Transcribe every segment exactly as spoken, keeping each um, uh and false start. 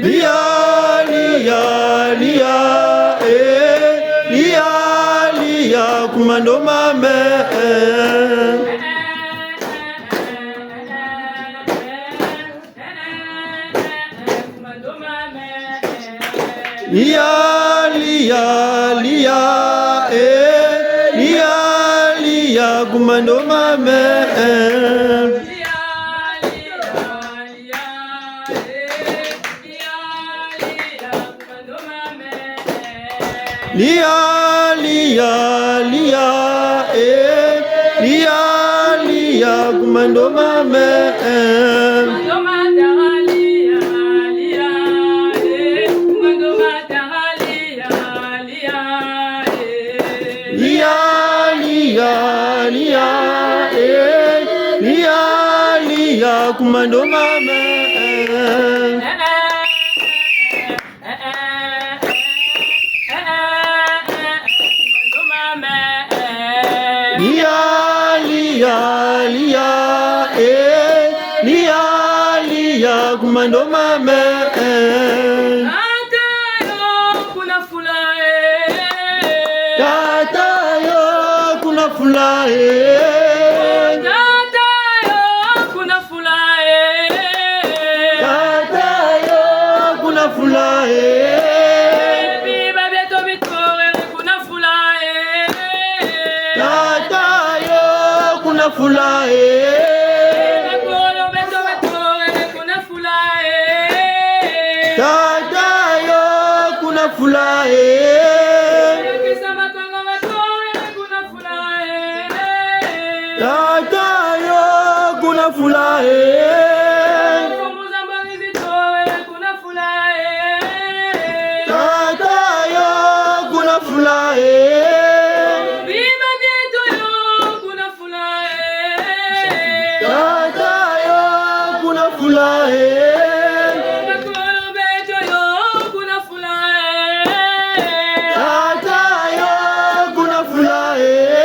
Lia, lia, lia, eh, lia, lia, ku mando mame, eh. Lia, lia, lia, eh, lia, lia, ku mando mame, eh. Lia, lia, lia, eh, lia, lia, ku mando mame, eh. Lia, lia, lia, eh, lia, lia, ku mando mame, eh. Lia, lia, lia, eh, lia, lia, ku mando mame, eh. Tata yo kuna fula, eh. Tata yo kuna fula, eh. Tata yo kuna fula, eh. Tata yo kuna fula, eh. Biba bieto bitore kuna fula, eh. Tata yo kuna fula, eh. Makolo beto batore kuna fula, eh. Tata yo kuna fula, eh. Kisa makongo batore kuna fula, eh. Tata yo kuna fula, eh. Tata yo kuna fula, eh. Tata yo kuna fula, eh. Tata yo kuna fula, eh. Tata yo kuna fula, eh.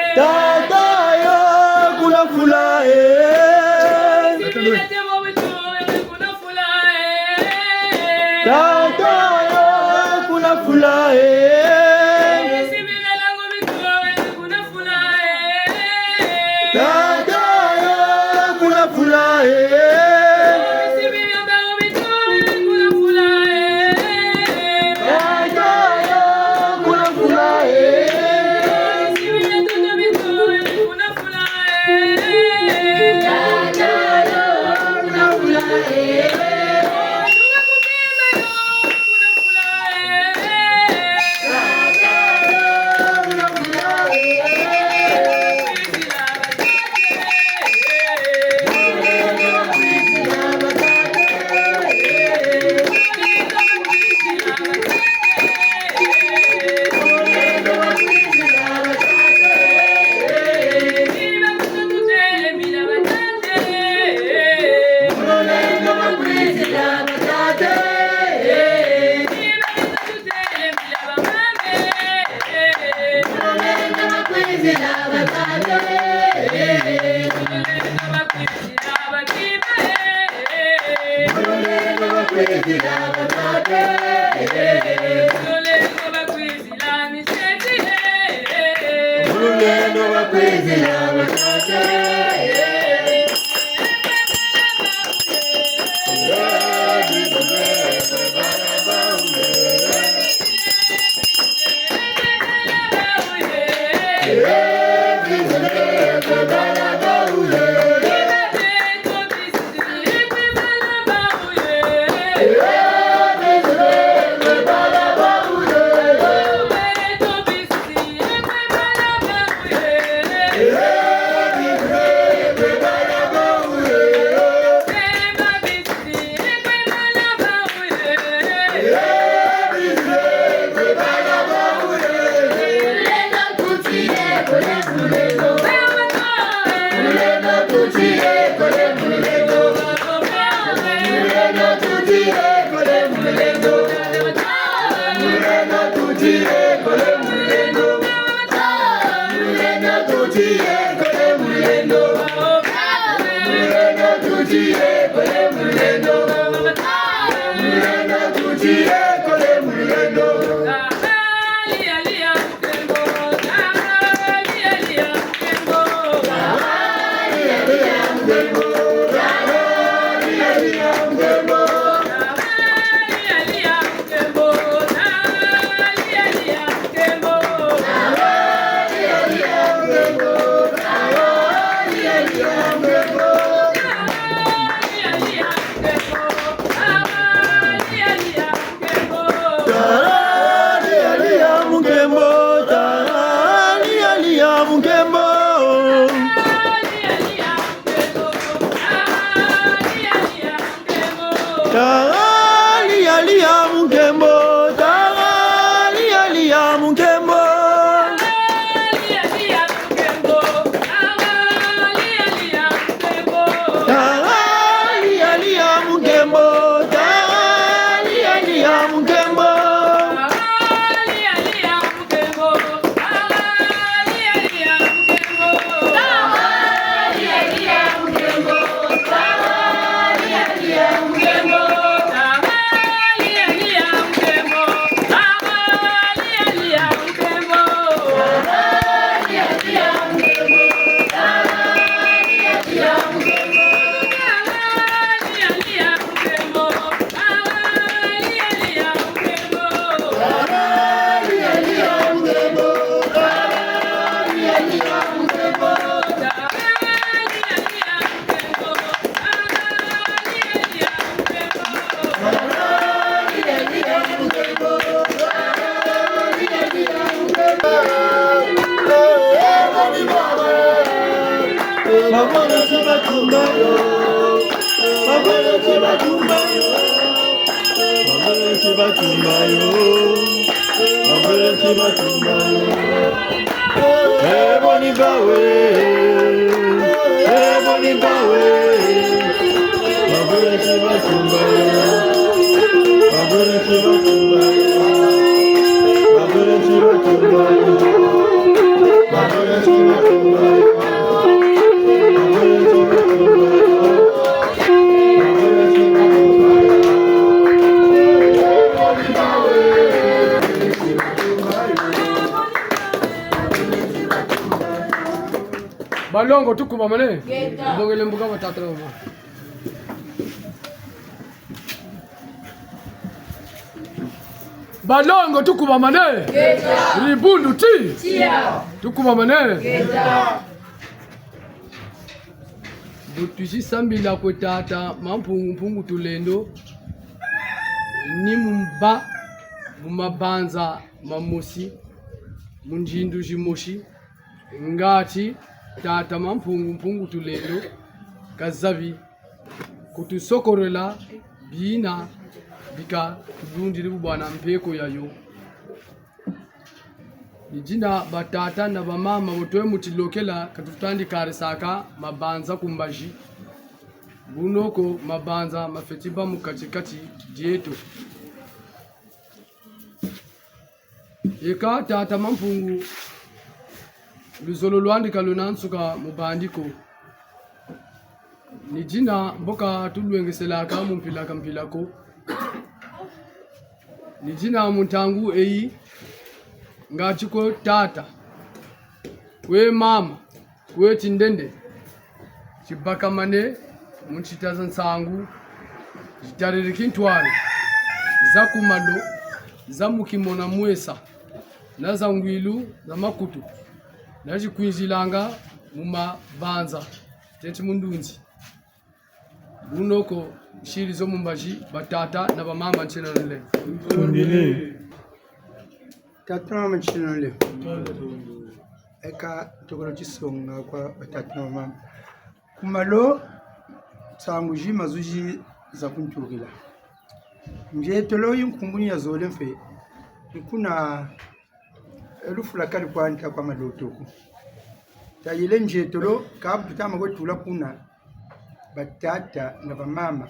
Tata yo kuna fula, eh. Tata yo kuna fula, eh. Tata yo kuna fula, eh. Tala lialia mu nkembo, tala lialia mu nkembo. Tala lialia mu nkembo, tala lialia mu nkembo. Tala lialia mu nkembo, tala lialia mu nkembo. Eh, boni bawe, eh, boni bawe. Balongo, tukubamane. Ngeta. Mbongele mbuka batata na mama. Balongo, tukubamane. Ngeta. Dibundu ti. Tiya. Tukubamane. Ngeta. Bu twizi sambila kwe tata Mampungu Mpungu Tulendo, ni mu mba, mu mabanza mamosi, mu nzindu zimosi, ngati tata Mampungu Mpungu Tulendo kazabi kutusokorela bina bika tulundiri bu bwana mpeko yayo. Ni dina batata na bamama bo twe mu tilokela ka tutandi karisaka mabanza ku mbazi. Bunoko mabanza mafweti bâ mu kati-kati dieto. Yeka tata Mampungu, luzolo lwandi ka lwena nsuka mu bandi ko. Ni dina mbo ka tulwengeselaka mu mpila ka mpila ko. Ni dina mu ntangu eyi, ngati kwe tata, kwe mama, kwe tindende, tibakamane mu ntita za nsangu, zitariri kintwari, za ku malo, za mu kimona mwesa, na za ngwilu, za makutu, na zikwinzilanga mu mabanza, teti mu ndunzi. Bunoko, nsiri zo mu mbazi, batata na bamama, ntiena nole. Tundile. Tata na mama, ntiena nole. Eka ntokolo tisonga kwa batata na bamama. Ku malo, nsangu zi, mazu zi za kuntukila. Nzietolo yi nkumbu ni ya zole mpe, ni kuna e lufula ka lukwa nta kwa maloto ko. Tayele nzietolo, ka bu tutama kwe tula kuna, batata na bamama.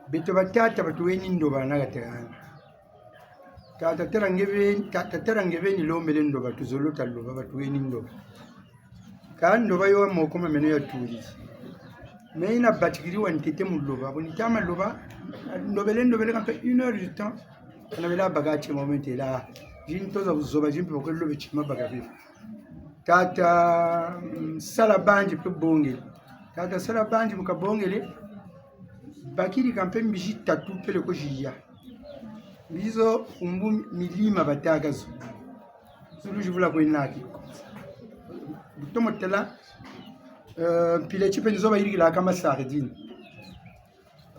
Beto batata batuweni ndoba na katarana. Tata tala nge beni, tata tala nge beni lombele ndoba, tuzolo ta loba, batuweni ndoba. Ka ndoba yo wa moko ma meno ya tuliri. Mais yina batikiri wa ntete mu loba. Bo ni tama loba, nlobele, nlobele kampe une heure de temps. Kana bela baka tima, wu me ntela. Zinto za buzoba, zi mpe bakwe lobe tima baka bela. Tata, mm, Sala Banji mpe bongele. Tata Sala Banji bu kabongele, bakiri kampe mbizi tatu peleko ziya. Mbizi zo kumbu milima batâka zo. Zulu zivula kwena ki. Bu tomo tala, eh, mpila ti mpe ni zo bayirikilaka ma sardine.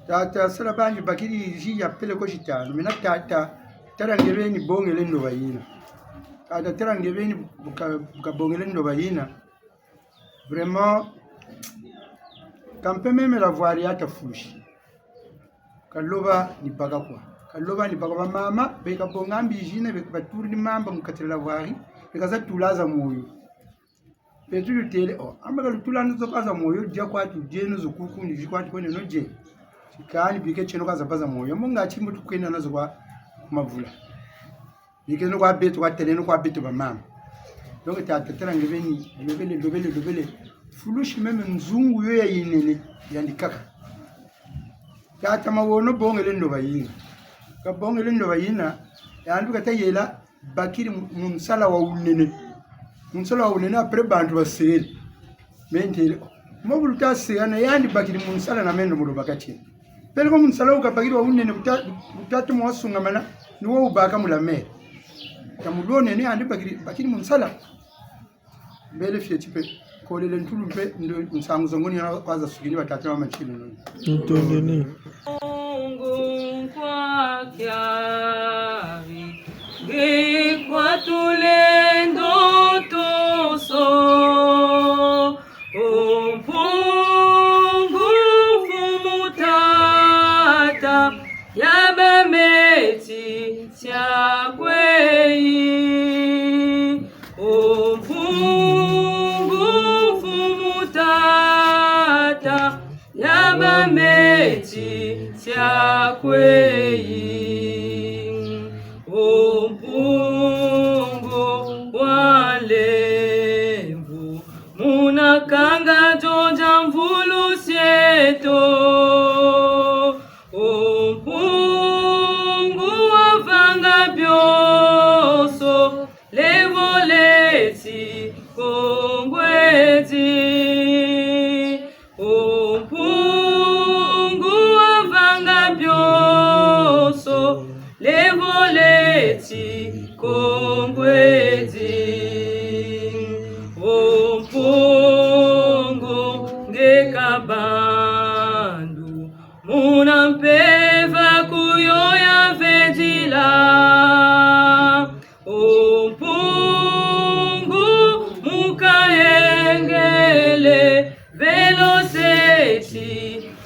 Tata Sala Banji bakiri ziya peleko zitanu. Mina tata, tala nge beni bongele ndoba yina. Tata, tala nge beni bu ka, bu kabongele ndoba yina. Vraiment, kampe meme lavoir ya tafulusi. Kaloba ni baka kwa. Kaloba ni baka, bamama, beka bonga mbizi yina, beka baturi ni mamba mu kati dia lavoir, beka za tula za moyo. Beto tutêle, oh, amba ka lutula na zo kwa za moyo, dia kwa tu, dieno zo kuku, ni zi kwa tu, kweno no die. Kani biketieno kwa za bâ za moyo. Munga ti mbo tukwenda na zo kwa mavula. Bikeno kwa beto, kwa teleno kwa beto bamama. Donc, tata, tala nge beni, lobele, lobele, lobele. Fulusi meme nzungu yo ya yinene, yandi kaka. Tata Mawono bongele ndoba yina. Kabongele ndoba yina, yandi bu kata yela, bakiri mu, mu nsala wa wunene. Mu nsala wa wunene, après bantu basele. Me ntele, mo bu luta sela na yandi bakiri mu nsala na meno mu loba kati. Peleko mu nsala wu kabakiri wa wunene, bu ta, bu tata mo wasungamana, ni wo wubaka mu la mer. Ta mu lwonene yandi bakiri, bakiri mu nsala. Mbele fioti mpe, kolele ntulu mpe, ndo nsangu za ngoni ya kwa za sukini batata mama ntinu noni. Ntondeni. Mungu kwa kiari, nge kwa tulendo toso. O Mpungu Mfumu Tata, ya ba meti tia kweyi. O Mpungu Mfumu Tata, ya ba meti tia kweyi. O Mpungu wa lemvo, muna kanga dio dia mvulusi eto. O Mpungu wavanga bionso, levo leti Kongo edi. O Mpungu wavanga bionso, levo leti Kongo edi. O Mpungu nge kabandu, muna mpeve ku yo ya vedila. O Mpungu mu kayengele, velo seti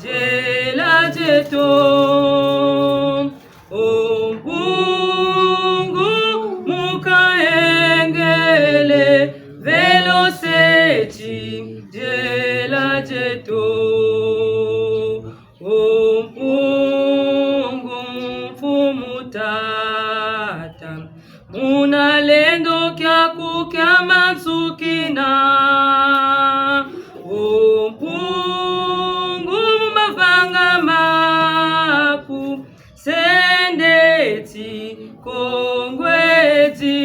diela dieto. O Mpungu mu kayengele, velo seti diela dieto. O Mpungu Mfumu Tata, muna lendo kiaku kia mansukina. O Mpungu mu mavanga maku, se ndeti Kongo edi.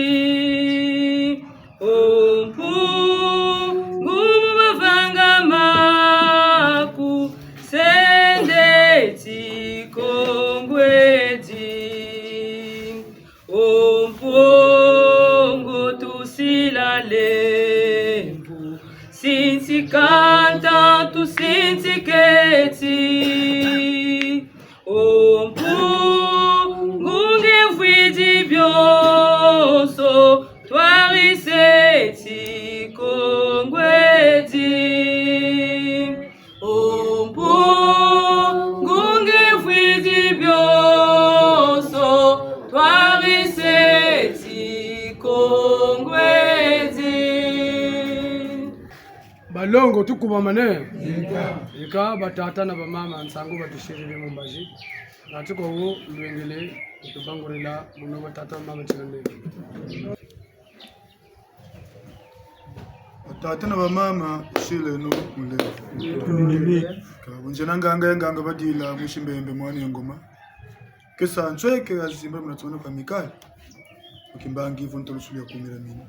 O Mpungu mu mavanga maku, se ndeti Kongo edi. O Mpungu tusila lemvo, sinsi kanta tusinsi keti. O Mpungu nge vwidi bionso, twariseti Kongo edi. O Mpungu nge vwidi bionso, twariseti Kongo edi. Balongo, tukubamane. Yika. Yika, batata na bamama, nsangu batusiriri mu mbazi. Nati ko wo lwengele, kutubangurila, muno batata na bamama tina ndenge. Tata na bamama, sileno mulemvo. Ka bunzena nganga ya nganga badila, musi Mbembe mwana ya Ngoma. Kesa nsweke ya zimba muna tsona kwa mikali. Mu kimbangi vo ntolo sulu ya kumira mina.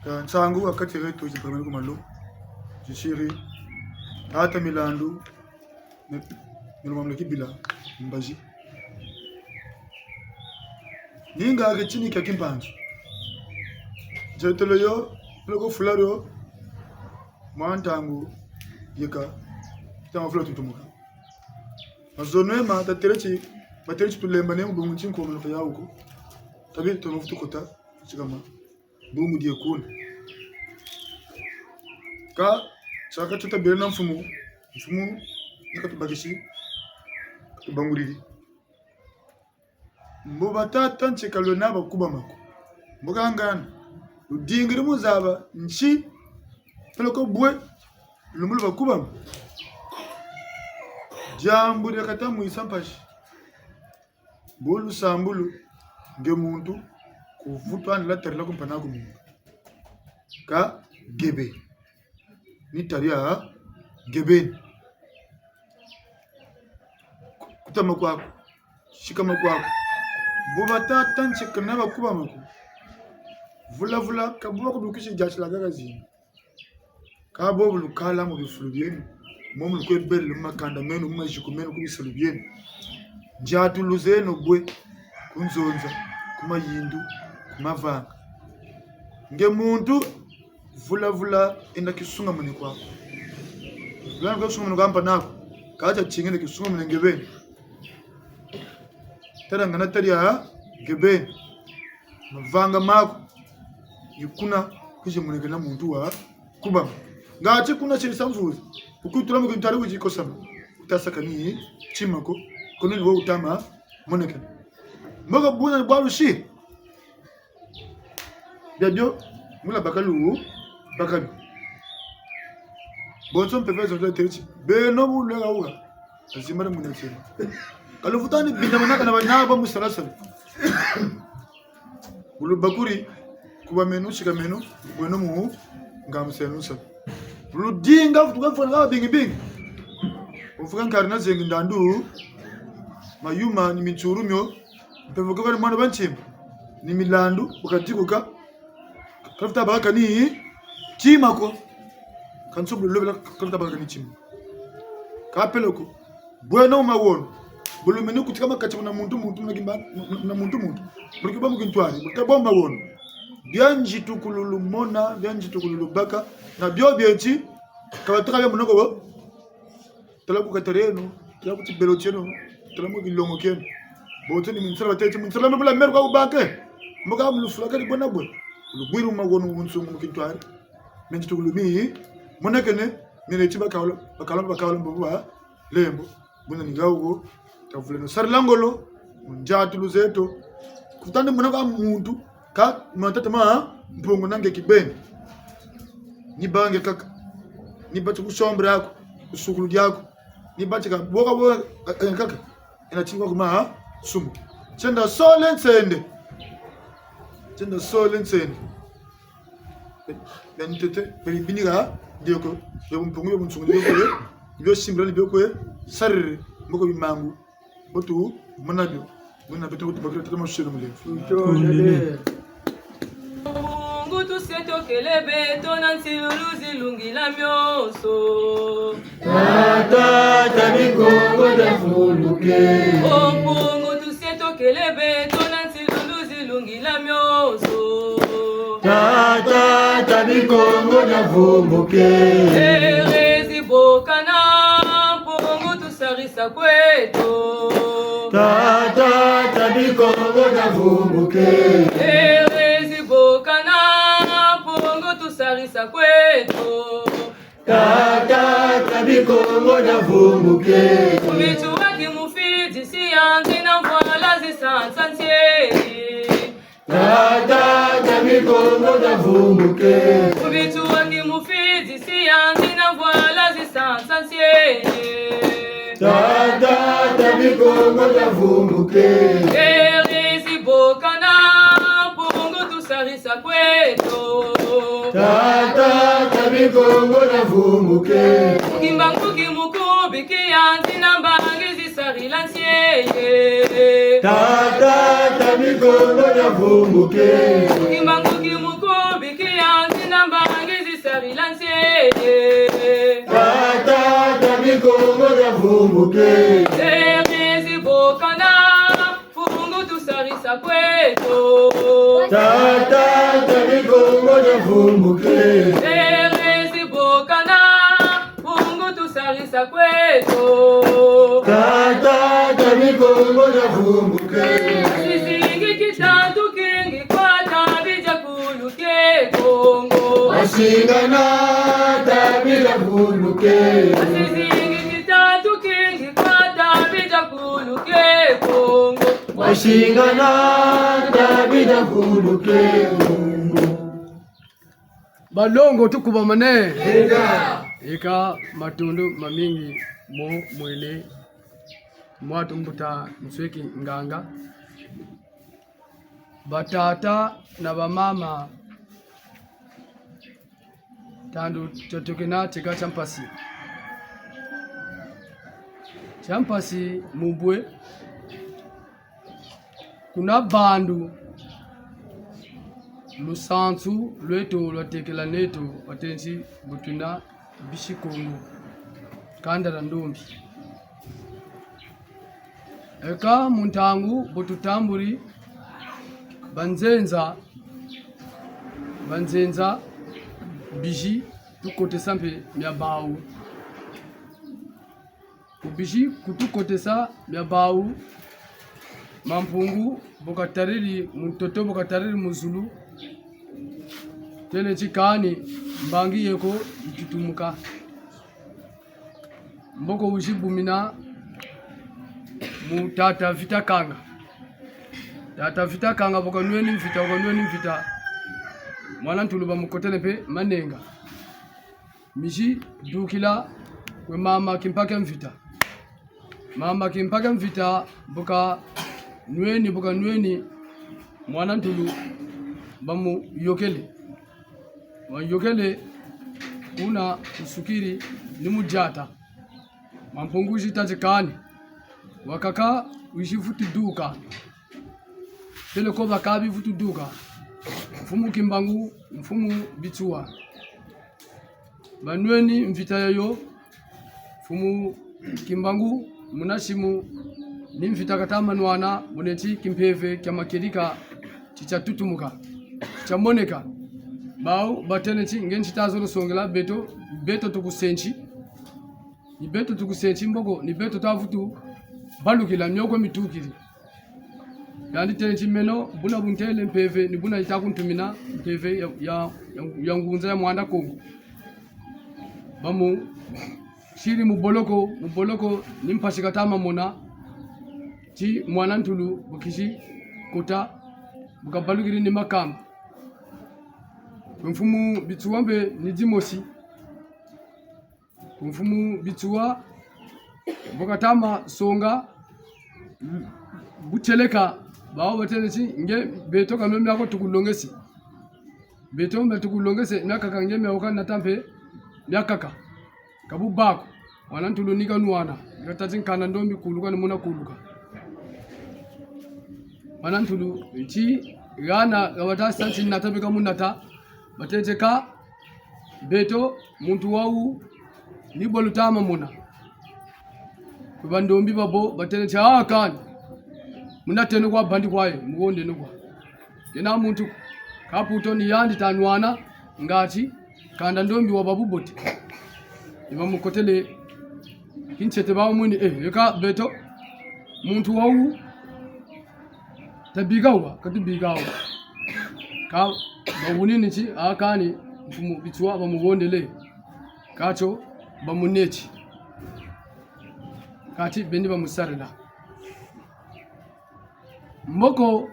Ka nsangu wa kati reto zimpamani ku malo. Zisiri. Tata milandu. Ne, ne lumamula kibila, mbazi. Ninga ke tini kia kimpanzu. Nzetolo yo, peleko fula dio, mwa ntangu, yeka, ntangu fula tutumuka. Mazono ema, tatele ti, batele ti tulemba ne mu bungu nti nkomo na kaya uko. Tabi tono futu kota, tikama. Bungu die kuna. Ka, saka tuta bele na mfumu, mfumu, ni katubakisi, katubangulili. Mbo batata ntieka lwena bakubama ko. Mbo kangana, ludingiri mu zaba, nti, peleko bwe, lumbu lu bakubama. Diambu dia kata mwisa mpasi. Bu lusambulu, nge muntu, kuvutu ani latarila ku mpangi'aku muntu. Ka nge beni. Ni tari a nge beni. Kutama kwaku, sikama kwaku. Bu batata ntieka lwena bakubama ko. Vula vula, ka bu bakudukisi diatila gaga zini. Ka bobo lukala mu bifulu bieno, momo lukwe bele mu makanda meno, mu maziku meno, ku bisalu bieno. Ndiatulu zeno bwe, ku nzonza, ku mayindu, ku mavanga. Nge muntu, vula vula, enda kisungamane kwaku. Vula enda kisungamane kwa mpangi'aku, ka tia tingi enda kisungamane nge beni. Tala ngana tali a nge beni. Mavanga maku. Ni kuna kwizi monekena muntu wa kubama. Ngati kuna siri sa mvuza. Wukwitula mu kintwari wizi kosama. Wuta saka ni tima ko. Kono ni wo wutama monekena. Mbo ka buna ni bwa lusi. Biabio, mula bakalu, bakalu. Bonso mpeve zonzo teti. Beno bu lweka wuka. Azimbala muna tiena. Ka luvutu ni bina manaka na bana ba mu salasala. Bu lubakuri, kubameno, sikameno, bweno mu, nga museno sa. Bu ludinga, vutuka mfwana kaba bingi bingi. Wuvuka nkari na zengi ndandu, mayuma ni mitsuru mio, mpeve kaba ni mwana ba ntima, ni milandu, wukadikuka, ka luvutu baka ni tima ko. Kansi bu lulobela ka luvutu baka ni tima. Ka peleko. Bweno mawono. Bu lumeni kutika makati muna muntu muntu, muna kimba-, muna muntu muntu. Bu lukibâ mu kintwari. Bu lukabâ mawono. Bia nzitukulu lumona, bia nzitukulu lubaka. Na bio bieti, ka batuka bia munoko bo. Tala ku katareno, tala ku tibelo tieno, tala mu kilongo kieno. Bonso ni minsala bateti, minsala mebula meru ka wubake. Mbo ka mu lufula kani bwena bwe. Lubwiri mu mawono wunsungu mu kintwari. Menti tukulu mi, monekene, mene ti bakawolo, bakawolo, bakawolo mbo ba, lembo, buna ni nga wo ko, tavuleno sarila ngolo, mu ndiatulu zeto. Kutandi muna ka muntu, ka muna tata ma, Mpungu na nge kibeni. Ni bâ nge kaka, ni bâ ti ku chambre yaku, ku sukulu diaku, ni bâ ti ka boka boka, eh, eh, kaka, ena tingwa kuma, sumu. Tienda sole nsende. Tienda sole nsende. Bia ntete, bia bini ka, ndio ko, bia bumpungu, bia bunsungu, ndio ko, ndio simbila, ndio ko, sarire, mboko bimangu, botu, mona bio, mona beto, botu, bakira, tata, maselo, mulemvo. Ntondele. Mpungu tusie tokele beto na nsilulu zilungila mionso. Tata, tabi Kongo dia vumbuke. O Mpungu tusie tokele beto na nsilulu zilungila mionso. Tata, tabi Kongo dia vumbuke. Ere zibokana, Mpungu tusarisa kweto. Tata, tabi Kongo dia vumbuke. Ere zibokana, Mpungu tusarisa kweto. Tata, tabi Kongo dia vumbuke. Ku bitu waki mufidisi ya nzina mvwala zisansa nsieni. Tata, tabi Kongo dia vumbuke. Ku bitu waki mufidisi ya nzina mvwala zisansa nsieni. Tata, tabi Kongo dia vumbuke. Eri zibokana, Mpungu tusarisa kweto. Tata, Tata Bikongo na vumbuke. Kimbangu kimukubi kiyanzi na mbangi zisarila nsi eye. Tata, Tata Bikongo na vumbuke. Kimbangu kimukubi kiyanzi na mbangi zisarila nsi eye. Tata, Tata Bikongo na vumbuke. Terezi bokana. Mpungu tusarisa kweto. Tata, Tata Bikongo na vumbuke. Terezi bokana. Mpungu tusarisa kweto. Tata, Tata Bikongo na vumbuke. Sizingi kitantu kingi kwa tabi dia kulu ke Kongo. Wasingana tabi dia kulu ke. Sizingi kitantu kingi kwa tabi dia kulu ke Kongo. Wasingana tabi dia kulu ke Kongo. Balongo tukubamane. Eka. Eka, matondo mamingi mo mwene mwatu mbuta Nsweki Nganga. Batata na bamama, tandu tiatukina tieka tia mpasi. Tia mpasi mu bwe, kuna bandu lusansu lweto lwatekela neto, watêle ti bu twena bisi Kongo, kanda dia ndombi. Eka mu ntangu bu tutambuli, banzenza, banzenza bizi tukotesa mpe mia bawu. Ku bizi kutukotesa mia bawu, Mampungu bu katariri mu ntoto, bu katariri mu zulu, têle ti kani mbangi yeko yitutumuka. Mboko wizi bumina mu tata Vita Kanga. Tata Vita Kanga bu kanweni mvita, bu kanweni mvita, mwana ntulu bamukotele mpe manenga. Mizi dukila kwe mama Kimpa kia Mvita. Mama Kimpa kia Mvita bu kanweni, bu kanweni, mwana ntulu bamuyokele. Wayokele kuna kusukiri ni mu diata. Mampungu wizi tâ ti kani, wakaka wizi vutu duka. Têle ko bakabi vutu duka. Mfumu Kimbangu, mfumu Bitsua, banweni mvita yayo. Mfumu Kimbangu, muna simu, ni mvita kata ma nwana, mone ti kimpeve kia matieleka ti tia tutumuka, ti tia moneka. Bawu batêle ti nge nti ta zolo songela beto, beto tukusenti. Ni beto tukusenti mboko, ni beto ta vutu balukila mioko mitukiri. Yandi têle ti meno, buna bu ntêle mpeve, ni buna yita kuntumina mpeve ya, ya, ya, ya ngunza ya Mwanda Kongo. Bamusiri mu boloko, mu boloko ni mpasi kata ma mona, ti mwana ntulu bu kizi kota, bu kabalukiri ni makamba. Kwe mfumu Bitsua mpe ni dimosi. Mfumu Bitsua, bu kata ma songa butieleka, bawu batêle ti nge beto ka mio miako tukulongese. Beto mia tukulongese miakaka, nge miawu kanata mpe miakaka. Ka bu bâ ko. Mwana ntulu ni kanwana, ni katâ ti nkanda ndombi kuluka ni muna kuluka. Mwana ntulu ti hana ha bata sa ti nata beka munata, batêle ti ka beto, muntu wawu ni bo luta ma mona. Kwe bandombi babo batêle ti: "Ah, kani. Munateno kwa bandi kwa ye, muhondeno kwa. Kena muntu, ka puto ni yandi ta nwana, ngati nkanda ndombi wa ba bubote." Ni bamukotele kintete, bamwini: "Eh, eka beto, muntu wawu, tabika wa, katubika wa." Ka bawunini ti: "Ah, kani, mfumu Bitsua bamuhondele." Katio bamuneti. Kati beni bamusarila. Mboko,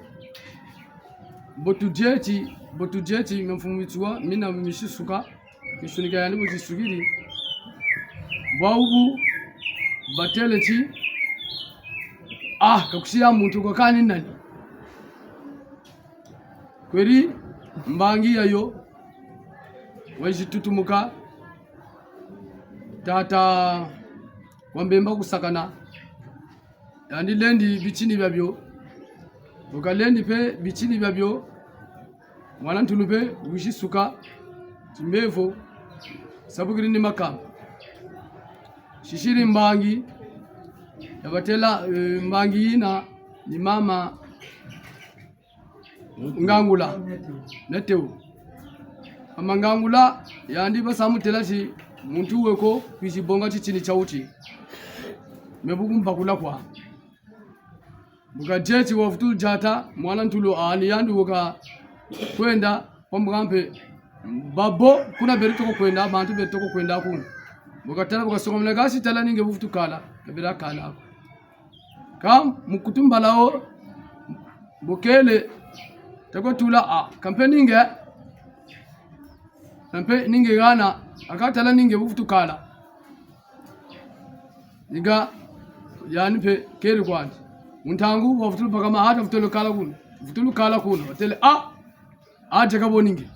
bo tudieti, bo tudieti, mia mfumu Bitsua, mina misisuka, kinsuni kia yandi bu kisukiri. Bwawu bu batêle ti: "Ah, ka kusi ya muntu ko, kani nani?" Kweri mbangi yayo, Wayizi tutumuka, tata wa Mbemba Kusakana, yandi lendi bitini biabio. Bu kalendi mpe bitini biabio, mwana ntulu mpe wizi suka timbevo, sabukiri ni makamba. Sisiri mbangi, yabatêla, eh, mbangi yina ni mama Ngangula. Netewu. Mama Ngangula, yandi basa mutêla ti muntu weko kwizi bonga titini tiawuti. Me bu kumbakula kwa. Bu kadieti wavutu diata, mwana ntulu ani yandi weka kwenda, kwa mbuka mpe. Babo, kuna beri toko kwenda, bantu beri toko kwenda kuna. Bu katala, bu kasongamena, ngasi tala ni nge bu vutu kala, kabela kala ko. Kâ mukutu mbala wo, bu kele, teko tula a, kampe ni nge, kampe ni nge hana, a katala ni nge bu vutu kala. Ni ha, yandi mpe keri kwandi. Mu ntangu, wavutulu baka mahata, vutulu kala kuna. Vutulu kala kuna. Batêle, a, a diaka bo ni nge.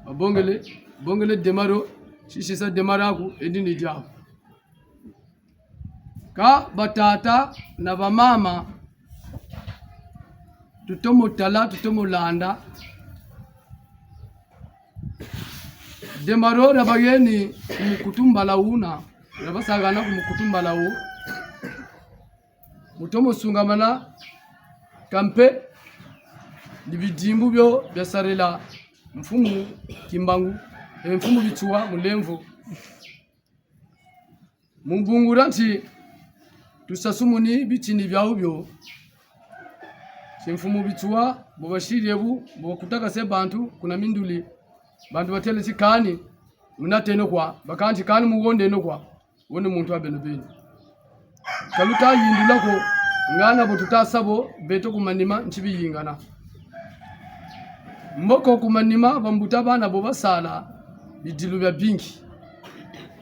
Babongele, bongele démarrer, sisisa démarrer aku, edi ni diaku. Kâ batata na bamama, tutomo tala, tutomo landa. Démarrer dia baheni ku mukutu mbala wuna, dia basakana ku mukutu mbala wu. Mutomo sungamana kampe ni bidimbu bio biasarila mfumu Kimbangu, e mfumu Bitsua Mulemvo. Mu bungu dia nti tusasumuni bitini biawu bio. Ti mfumu Bitsua, bo basiri ebu, bo bakutakase bantu kuna minduli. Bantu batêle ti kani, munateno kwa, bakani ti kani muhondeno kwa, wo ni muntu wa beno beni. Ka luta yindula ko, ngana bo tuta sa bo, beto ku manima, nti biyingana. Mboko ku manima, bambuta bana bo basala bidilu biabingi.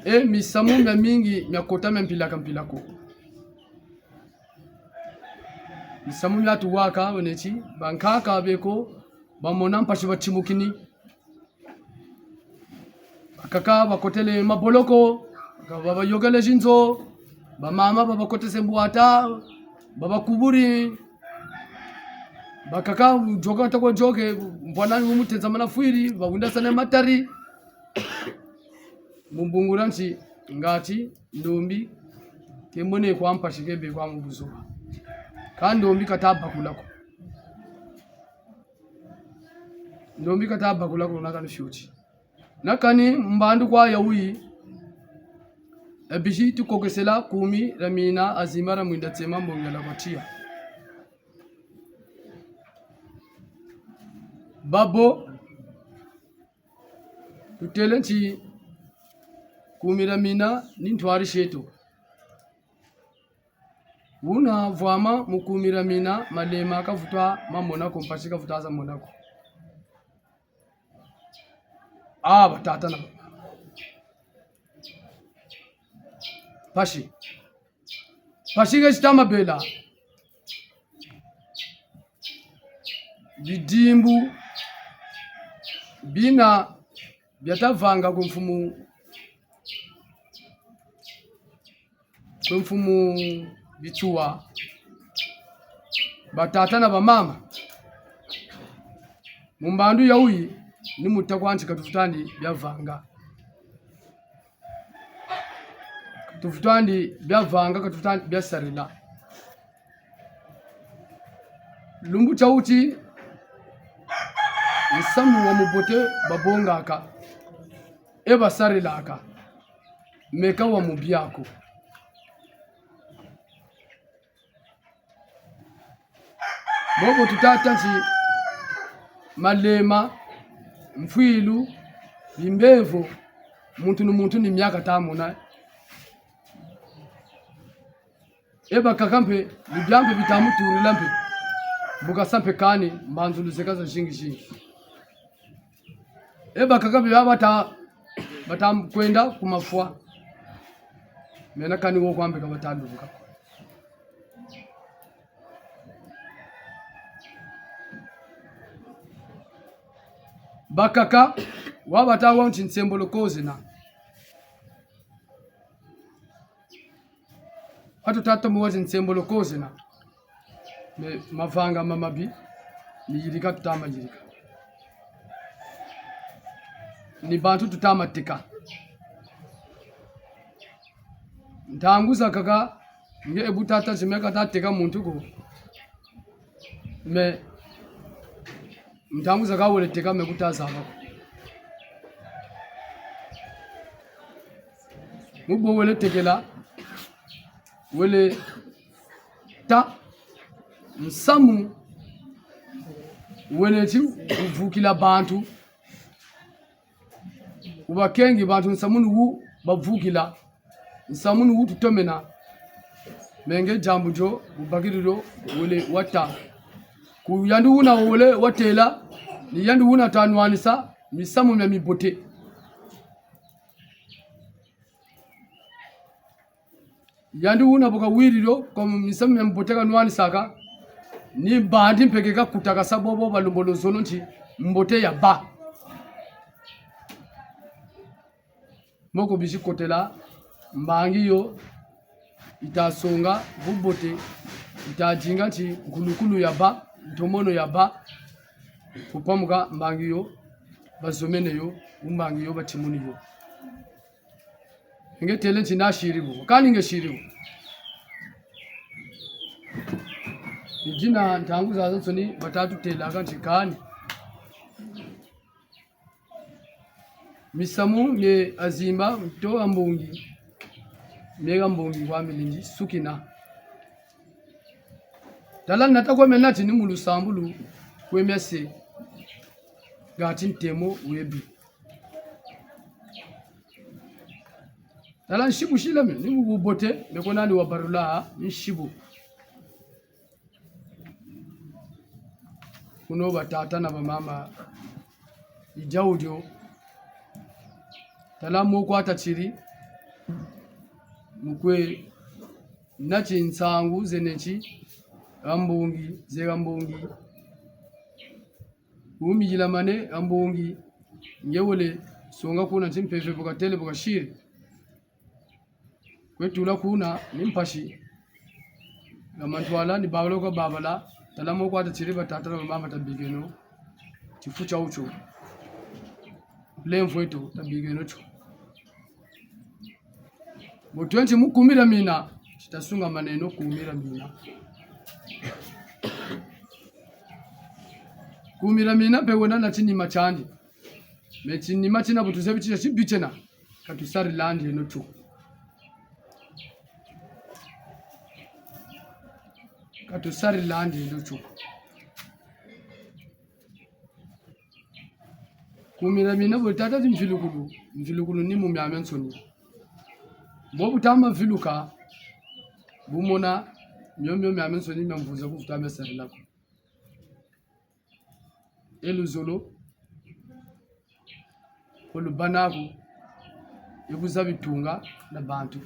E misamu miamingi miakota mia mpila ka mpila ko. Misamu miatuwaka, wena ti, bankaka beko, bamona mpasi batimukini. Bakaka bakotele maboloko, babayokele zinzo, bamama babakotese mbwata, babakuburi, bakaka yoka toko yoke, mvwala wu mutenza mana fwiri, bawindasane matari. Mu bungu dia nti, ngati, ndombi, ke mone kwa mpasi ke be kwa mu buzoba. Kâ ndombi kata bakula ko. Ndombi kata bakula ko na kani fioti. Na kani mbandu kwa yawu yi, e bisi tukokesela kumi dia mina azimara mwinda tsema mbongela kwa tiya. Babo, tutêle nti kumi dia mina ni ntwari zeto. Wuna vwama mu kumi dia mina, malema kavutu mamona ko, mpasi kavutu za mona ko. A batata na bamama. Mpasi. Mpasi ke zita mabela. Bidimbu bina biata vanga ku mfumu, ku mfumu Bitsua. Batata na bamama. Mu mbandu yawu yi, ni muta kwa nti katufutandi bia vanga. Katufutandi bia vanga, katufutandi bia sarila. Lumbu tia wuti, nsamu wa mubote babongaka, e basarilaka, meka wa mubi ko. Bobo tuta tâ nti malema, mfwilu, bimbevo, muntu ni muntu ni mia kata mona. E bakaka mpe, ni bia mpe bita muturila mpe, bu kasa mpe kani, mbanzulu zeka zazingi zingi. E bakaka mpe bia bata, bata kwenda ku mafwa. Mena kani wo kwa mpe ka bata lumbuka. Bakaka, Wa bata wa nti nsembolo kozena. Wa tuta tomo wa ti nsembolo kozena. Mais mavanga ma mabi, ni yirika tuta ma yirika. Ni bantu tuta ma teka. Ntangu zakaka, nge e bu tata ti me kata teka muntu ko. Mais ntangu zakaka wele teka me kuta zaba ko. Mu bo wele tekela, wele ta nsamu, wele ti wuvukila bantu. Wu bakengi bantu nsamu ni wu bavukila, nsamu ni wu tutomena. Mais nge diambu dio wubakiri dio wele wata. Ku yandi wuna wele watela, ni yandi wuna tanwanisa misamu mia mibote. Yandi wuna bu kawiri dio, comme misamu mia mbote kanwanisaka, ni bandi mpe ke kakutakasa bobo balembolo zono nti mbote yabâ. Moko bizi kotela, mbangi yo yita songa bubote, yita dinga nti nkulukulu yabâ, ntomono yabâ, kupamuka mbangi yo bazomene yo, bu mbangi yo batimuni yo. Nge tele nti nasiri bu, kani nge siri bu. Ni dina ntangu zazansoni bata tutelaka nti kani. Misamu mie Azimba, nto ha mbongi, mie ha mbongi kwa milindi, sukina. Tala nata kwe mena ti ni mu lusambulu kwe mia se, ngati ntemo webi. Tala nsibu sila me, ni mu bubote, me ko nani wabarula, nsibu. Kuno batata na bamama, i diawu dio. Tala mu kwa tatiri, mu kwe nati nsangu zena nti ha mbongi, ze ha mbongi. Wumi yilamane ha mbongi, nge wele songa kuna nti mpeve bu katele bu kasiri. Kwe tula kuna ni mpasi. Na mantwala ni babala kwa babala, tala mu kwa tatiri batata na bamama tabikeno tifu tiawu tio. Lemvo eto tabikeno tio. Bo twenti mu kumi dia mina, ti tasungamaneno kumi dia mina. Kumi dia mina mpe wena na tinima tiandi. Mais tinima tina bu tuzebi tia tibi tiena, ka tusarilandieno tio. Ka tusarilandieno tio. Kumi dia mina bu tata ti mvilukulu, mvilukulu ni mu miamiansoni. Bo bu tama viluka, bu mona, mio mio miamiansoni mia mvunza ku vuta mia sarila ko. E luzolo, ko lubana ko, e kuzabi tunga na bantu.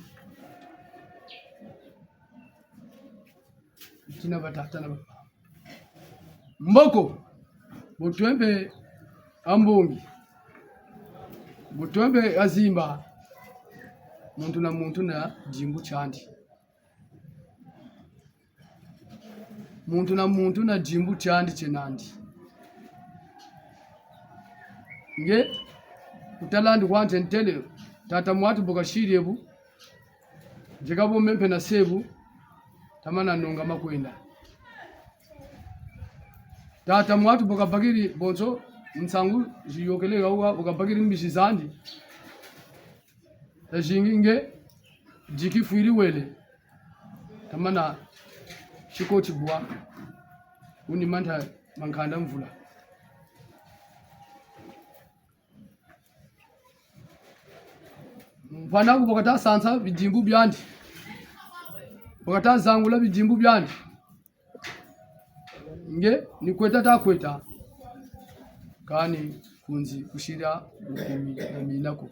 Tina batata na bamama. Mboko, bu twembe ha mbongi, bu twembe ha zimba, muntu na muntu na dimbu tiandi. Muntu na muntu na dimbu tiandi tienandi. Nge, ku talandi kwa ntentele, tata mwatu bu kasiri ebu, nzeka bo me mpe na sebu, tamana nonga makwenda. Tata mwatu bu kabakiri bonso, nsangu ziyôkele hawa, bu kabakiri mbizi zandi. Tazingi nge, diki fwiri wele. Tamana, tiko tibwa. Wuni manta mankanda mvula. Mvana ku bu kata sansa bidimbu biandi. Bu kata zangula bidimbu biandi. Nge, ni kweta ta kweta. Kani kunzi kusira bu kumi dia mina ko.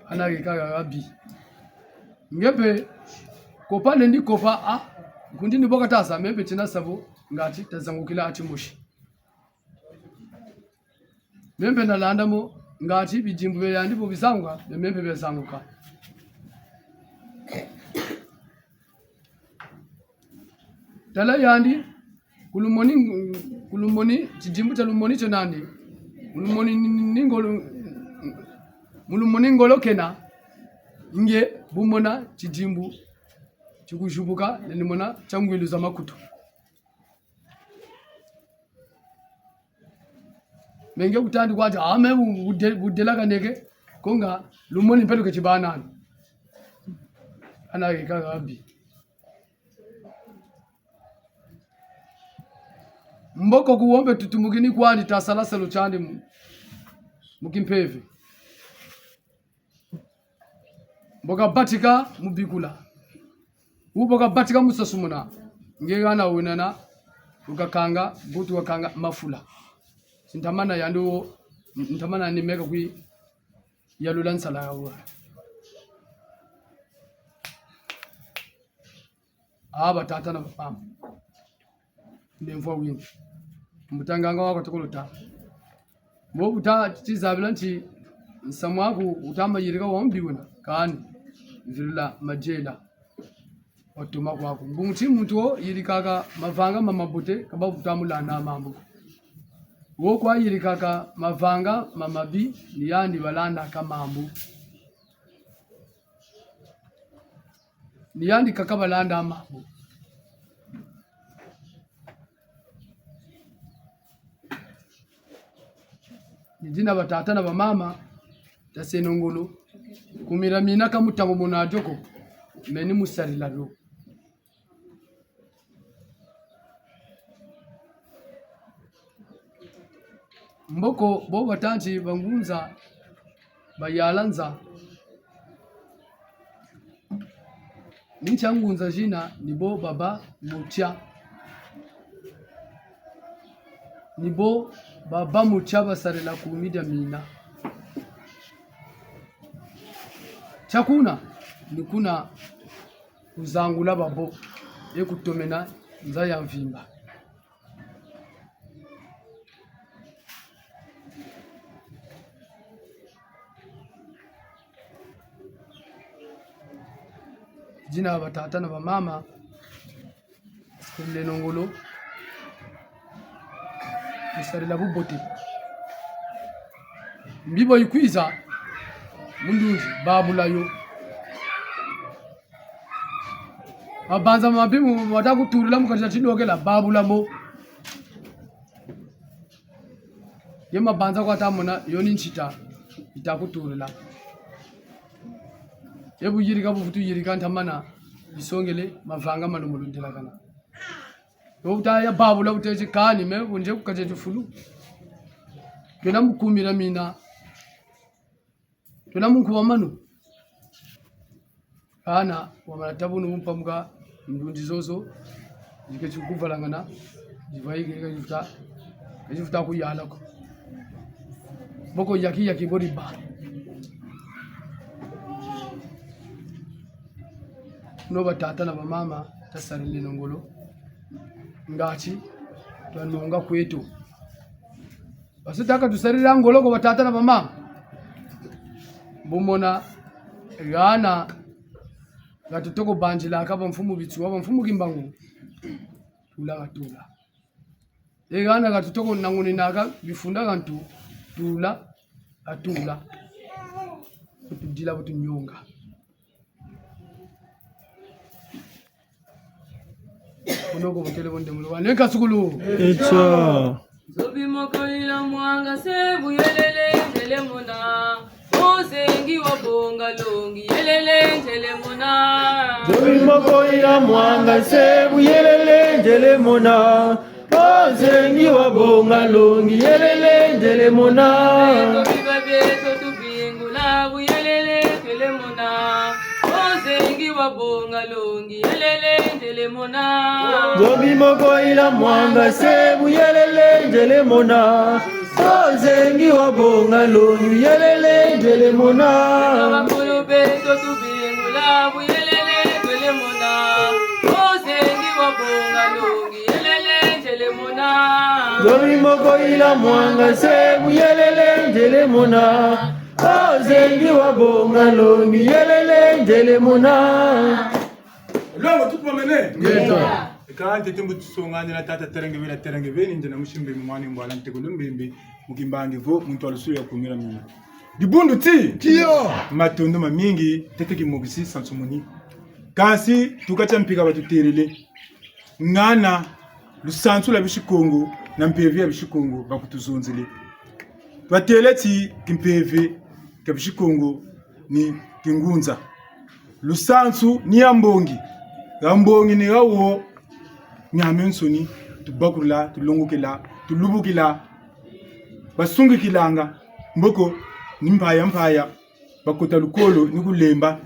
Hana ke kaka kabi. Nge mpe, kopa nendi kopa, ah, kundi ni bu kata sa, me mpe tina sa bo, ngati tazangukila ha timosi. Me mpe nalanda mo, ngati bidimbu bia yandi bo bizanguka, bia me mpe biazanguka. Tala yandi, ku lumoni, ku lumoni, tidimbu tia lumoni tio nandi. Mu lumoni ni, ni, ni ngolo, mu lumoni ngolo kena, nge bu mona tidimbu ti kuzibuka, nani mona tia ngwilu za makutu. Me nge kutandi kwati, ah, me bu-, bude-, budelakaneke, ko nga lumoni mpe luketi bâ nani. Ana ke kaka bi. Mboko ku wo mpe tutumukini kwandi tasala salu tiandi mu, mu kimpeve. Mbo kabatika mu bikula. Wu mbo kabatika mu sasumuna. Nge hana wena na, wukakanga, butu wakanga mafula. Tintamana yandi wo, ntamana ni meka kwi yalula nsala ya wa. Ah, batata na bamama. Ndemvwa wini. Mbuta nganga wa katokolo ta. Mbo buta tizabila nti nsamu aku wuta ma yirika wa mbi wena. Kani. Mvilula majela. Watuma kwaku. Mbungu ti muntu wo yirikaka mavanga ma mabote, kaba buta mulanda mambu. Wo kwa yirikaka mavanga ma mabi, ni yandi balandaka mambu. Ni yandi kaka balanda mambu. Ni dina batata na bamama, taseno ngolo. Kumira mina ka mutango mona dio ko, meni musarila dio. Mboko bo batanti ba ngunza, bayala nza. Ni ntia ngunza zina ni bo baba mutia. Ni bo baba mutia basarila kumi dia mina. Tia kuna, ni kuna kuzangula babo, e kutomena nza ya mvimba. Dina batata na bamama, sarileno ngolo, sarila bubote. Mbi bo yikwiza, mu ndunzi, babula yo. Mabanza mabi mu, mu bata kutulula mu kati dia tilokela, babula mo. Ye mabanza kwa ta mona, yo ni ntita, yita kutulula. Ye bu yirika, bu vutu yirika, ntamana, yisongele, mavanga ma lumbu ludelakana. Yo bu ta ya babula bu teti kani, me bu nze ku kati dia tifulu. Twena mu kumira mina. Twena mu nkuba manu. Kana, wamana tabu nu mpamuka, ndunzi zozo, ziketi kuvalangana, zivayi ke zifuta, zifuta kuyala ko. Boko yaki yaki bori ba. No batata na bamama, tasarileno ngolo. Ngati, twanunga kweto. Basi taka tusarila ngolo ko batata na bamama. Bu mona, hana, ha tutoko bandilaka bamfumu Bitsua, bamfumu Kimbangu. Tula ha tula. E hana ha tutoko nanguninaka bifunda ha ntu, tula ha tula. Bu tudila bu tunyonga. Kuno ko butele bonde mulo wa neka sukulu. Echa. Nzobi moko yila mwanga se buyelele nzele mona. Ozengi wa bonga longi yelele nzele mona. Nzobi moko yila mwanga se buyelele nzele mona. Ozengi wa bonga longi yelele nzele mona. Nzobi ba beto tubingula buyelele nzele mona. Ozengi wa bonga longi yelele nzele mona. Nzobi moko yila mwanga se buyelele nzele mona. Ozengi wa bonga longi yelele nzele mona. Bakulu beto tubingula buyelele nzele mona. Ozengi wa bonga longi yelele nzele mona. Nzobi moko yila mwanga se buyelele Ndele mona, oh, zengi wa bonga longi, yelele, ndele mona. Longo, tukumamene. Ngeta. Eka ntete mbo tusonganila tata terenge bela terenge beni, ndena musimbe mwana mbwala ntekolo mbembe, mu kimbangi vo, muntu wa lusulu ya kumila mina. Dibundu ti? Tiyo. Matondo mamingi, tete Kimokisi Sansumuni. Kansi, tuka tia mpika batutelele. Ngana, lusansu lwa bisi Kongo, na mpeve ya bisi Kongo, bakutuzonzele. Twatele ti kimpeve kia bisi Kongo ni kingunza. Lusansu ni ya mbongi. Ya mbongi ni ya wo, miamiansoni, tubakulula, tulongokela, tulubukila. Basungikilanga, mboko, ni mpaya mpaya, bakota lukolo, ni kulemba.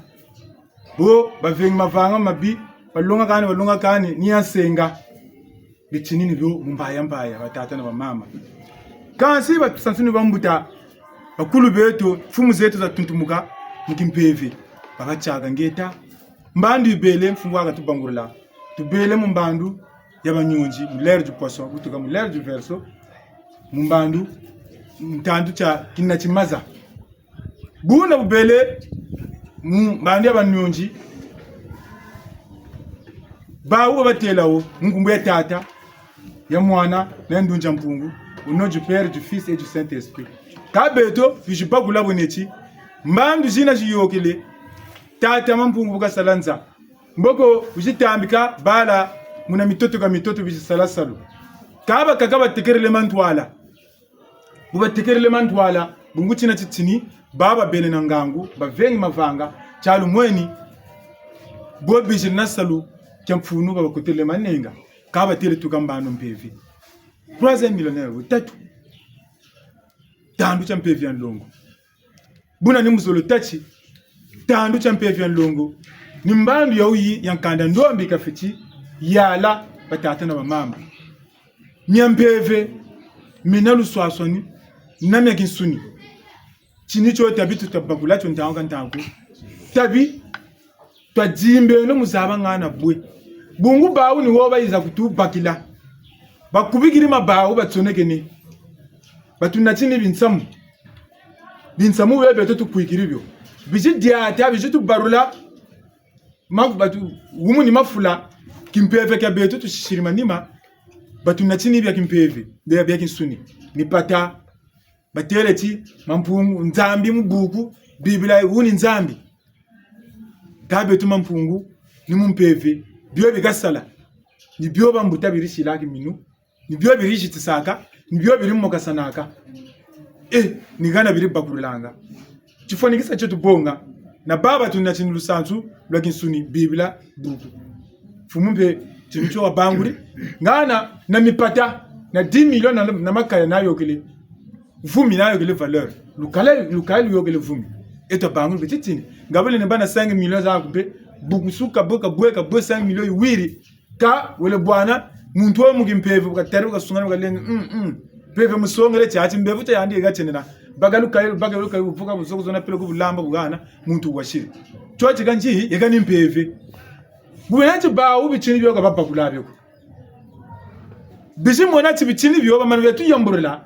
Bo, bavengi mavanga mabi, balonga kani, balonga kani, ni ya nsenga. Bitini ni bio mu mpaya mpaya, batata na bamama. Kansi batusansuni bambuta, bakulu beto, mfumu zeto zatuntumuka mu kimpeve. Babatiaka ngeta. Mbandu yibele, mfumu waka tubangurula. Tubele mu mbandu ya banyonzi, mu l'ère du poisson, kutuka mu l'ère du verseau, mu mbandu, ntandu tia kina timaza. Buna bubele mu mbandu ya banyonzi, bawu babatela wo, mu nkumbu ya Tata, ya Mwana, na ya Ndunzi a Mpungu, au nom du Père, du Fils et du Saint-Esprit. Ka beto, bizi bakula bwe neti, mbandu zina ziyôkele, Tata Mampungu bu kasala nza. Mboko, bizi tambika, bala, muna mitoto ka mitoto, bizi sala salu. Ka bakaka batekerele mantwala. Bu batekerele mantwala, bungu tina titini, baba bele na ngangu, bavengi mavanga, tialu mweni, bo bizile na salu, kia mfunu, babakotele manenga, ka batele tuka mbano mpeve. Troisième millénaire, wutatu. Tandu tia mpeve ya nlongo. Buna ni muzolo tâ ti, tandu tia mpeve ya nlongo, ni mbandu ya wuyi ya nkanda ndombi kafweti yala batata na bamama. Mia mpeve, mina luswaswani, na mia kinsuni. Tini tio tabi tuta bakula tio ntangu ka ntangu. Tabi, twadimbeno mu zaba ngana bwe. Bungu bawu ni wo bayiza kutubakila. Bakubikiri ma bawu batsonekene. Batunatini binsamu. Binsamu bie beto tukwikiri bio. Bizi diata, bizi tubarula. Ma-, batu, wumu ni mafula, kimpeve kia beto tusisiri manima, batunatini bia kimpeve, bia, bia kinsuni. Ni pata, batele ti, Mampungu, Nzambi mu buku, Bibila, wu ni Nzambi. Ka beto Mampungu, ni mu mpeve, bio bi kasala. Ni bio bambuta biri sila kiminu, ni bio biri zitisaka, ni bio biri mokasanaka. Eh, ni hana biri bakululanga. Tifwanikisa tio tubonga. Na baba tunatini lusansu lwa kinsuni, Bibila, buku. Mfumu mpe, tini tio wabanguri. Ngana, na mipata, na dix millions na, na makaya nayôkele. Vumi nayôkele valeur. Lukala, lukala luyôkele vumi. Eto banguri mpe titini. Ngabele ni bana cinq millions zaku mpe. Buku suka, boka, bweka, bwe cinq millions yiwiri. Ka wele bwana, muntu wo mu kimpeve, bu katari, bu kasungana, bu kalenga, mm, mm. Mpeve musongele tiati, mbevo tia yandi yeka tienena. Baka lukayi, baka lukayi, buvuka, buzoko, zona pele ku bulamba, bu hana, muntu wasiri. Tio tika nzi, yeka ni mpeve. Bu bena ti bawu bitini bio ka babakula bio ko. Bizi mona ti bitini bio, bamana bia tuyamburila.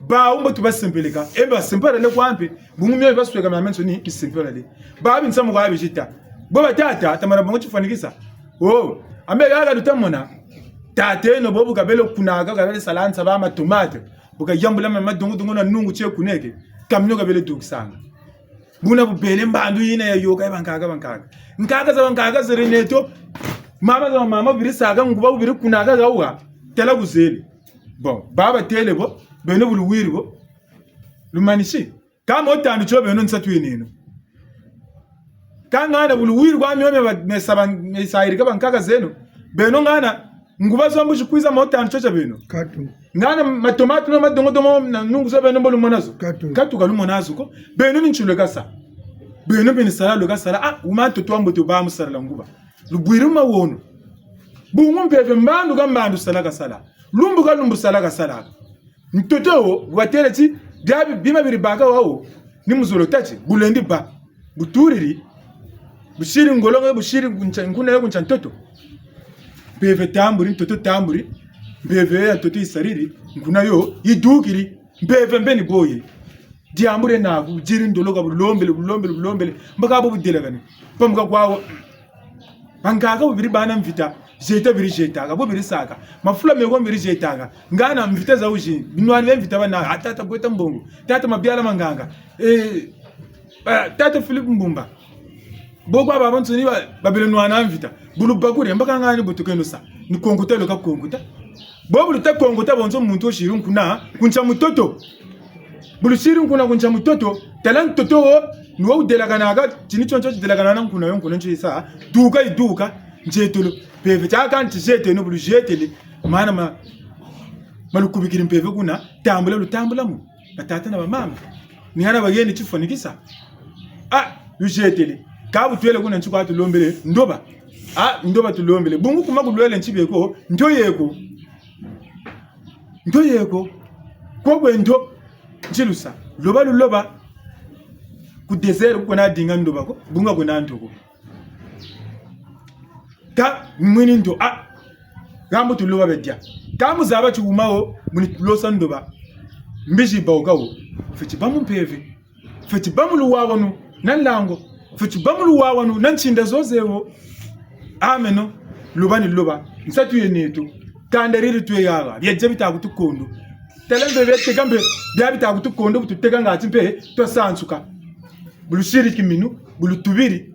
Bawu mbo tubasempeleka, e basempelele kwa mpe, bungu mio basweka mia mensoni, bisempelele. Ba binsamu kwa bizita. Bo batata, tamana bongo tifwanikisa. Oh, ambe gaga lutamona. Tateno bo bu kabele kunaka, kabele sala nsa ba matomate. Bu kayambula ma madongo-dongo na nungu tie kuneke. Kamio kabele dukisanga. Buna bubele mbandu yina yayôka ya bankaka, bankaka. Nkaka za bankaka zeri neto. Mama za mama biri saka nguba biri kunaka gauha. Tala kuzele. Bon, baba tele bo, beno bu luwiri bo. Lumanisi. Ka mo tandu tio beno nsatu yeneno. Ka ngana bu luwiri kwa mio mia ba-, mia saba, mia sayirika bankaka zeno. Beno ngana, nguba zo mbuzi kwiza mo tandu tio tia beno. Katu. Ngana matomate na madongo-dongo na nungu zo beno mbo lumona zo. Katu. Katu ka lumona zo ko. Beno ni nti lwe kasa. Beno beni sala lwe kasala. Ah, wuma ntoto wa mbote ba mu sala nguba. Lubwiri mawono. Bungu mpeve mbandu ka mbandu sala kasala. Lumbu ka lumbu sala kasala. Ntoto wo, bu batele ti, bia bi-, bima biri baka wawo, ni muzolo tâ ti, bulendi bâ, buturiri, busiri ngolo nge, busiri ncha-, nkuna yo ku ncha ntoto. Mpeve tamburi, ntoto tamburi, mpeve ya ntoto yisariri, nkuna yo yidukiri, mpeve mpe ni boye. Diambu diena naku, diri ndoloka, bulombele, bulombele, bulombele. Mbaka bo budelakane. Pamuka kwawu. Banganga bo beri bana mvita, zieta beri zietaka, bo beri saka. Mafula meko beri zietaka. Ngana mvita za wizi, binwani bia mvita bana, ah, tata Bweta Mbongo, tata Mabiala Manganga, eh, ah, tata Philippe Mbumba. Bo kwa babansoni ba, babele nwana mvita. Bu lubakuri, mbaka ngani bu tukeno sa. Ni konkuta lweka konkuta. Bo bu luta konkuta bonso muntu wusiri nkuna, ku ntia mutoto. Bu lusiri nkuna ku ntia mutoto, tala ntoto wo, ni wo wudelakanaka, tini tionso tidelakanaka na nkuna yo, nkuna nti sa, duka yiduka, nzietolo. Mpeve tiaka nti zieteno, bu luzietele, mana ma, ma lukubikiri mpeve kuna, tambula lutambula mo. Batata na bamama. Ni hana bayeni tifwanikisa. Ah, luzietele. Ka bu twele kuna nti kwa tulombele, ndoba. Ah, ndoba tulombele. Bungu kuma kulwele nti beko, nto yeko. Nto yeko. Kwe kwe nto. Nti lusa. Loba luloba. Ku désert ku kwena dinga ndoba ko. Bungu kwena nto ko. Ka mwini nto, ah, ha mbutu loba bedia. Ka mu zaba ti wuma wo, muni losa ndoba. Mbizi bawuka wo. Fweti bâ mu mpeve. Fweti bâ mu luwawanu na nlangu. Fweti bâ mu luwawanu na ntinda zo zewo. Ameno, loba ni loba. Nsatu ye neto. Kanda diri twe yala. Bia dia bita kutukondo. Tala mbe bia teka mbe, bia bita kutukondo, bu tuteka ngati mpe, twasansuka. Bu lusiri kiminu, bu lutubiri.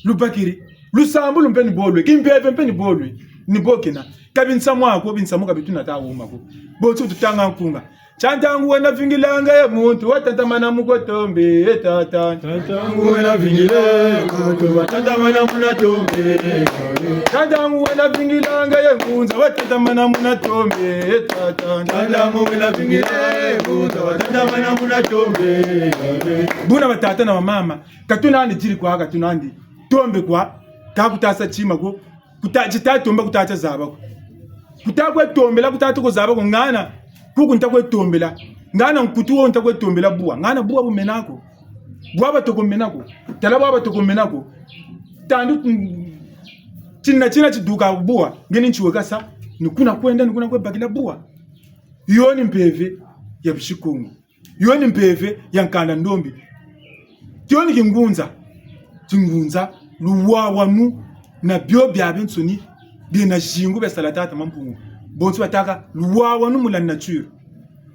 Lubakiri. Lusambulu mpe ni bo lwe. Kimpeve mpe ni bo lwe. Ni bo kena. Ka binsamu ko, binsamu ka bitunata wuma ko. Bonso tutanga nkunga. Tia ntangu wena vingilanga ye muntu, watatamana mu kotombe, eh, tata. Tia ntangu wena vingile ye muntu, watatamana muna tombe, eh, tata. Tia ntangu wena vingilanga ye ngunza, watatamana muna tombe, eh, tata. Tia ntangu wena vingile ye ngunza, watatamana muna tombe, eh, tata. Buna batata na bamama, ka tuna nandi diri kwa, ka tuna nandi tombe kwa, ka kuta sa tima ko, kuta, ti ta tomba, kuta tia zaba ko. Kuta kwe tombela, kuta toko zaba ko, ngana, kuku nta kwe tombela. Ngana nkutu wo nta kwe tombela bwa. Ngana bwa bu mena ko. Bwa batoko mena ko. Tala bwa batoko mena ko. Tandu, mm, tina tina tiduka bwa. Nge ni nti weka sa, ni kuna kwenda, ni kuna kwe bakila bwa. Yo ni mpeve ya bisi Kongo. Yo ni mpeve ya nkanda ndombi. Tio ni kingunza. Tingunza, luwawanu na bio biabiansoni biena zingu bia sala tata Mampungu. Bonso batâka luwawanu mu la nature.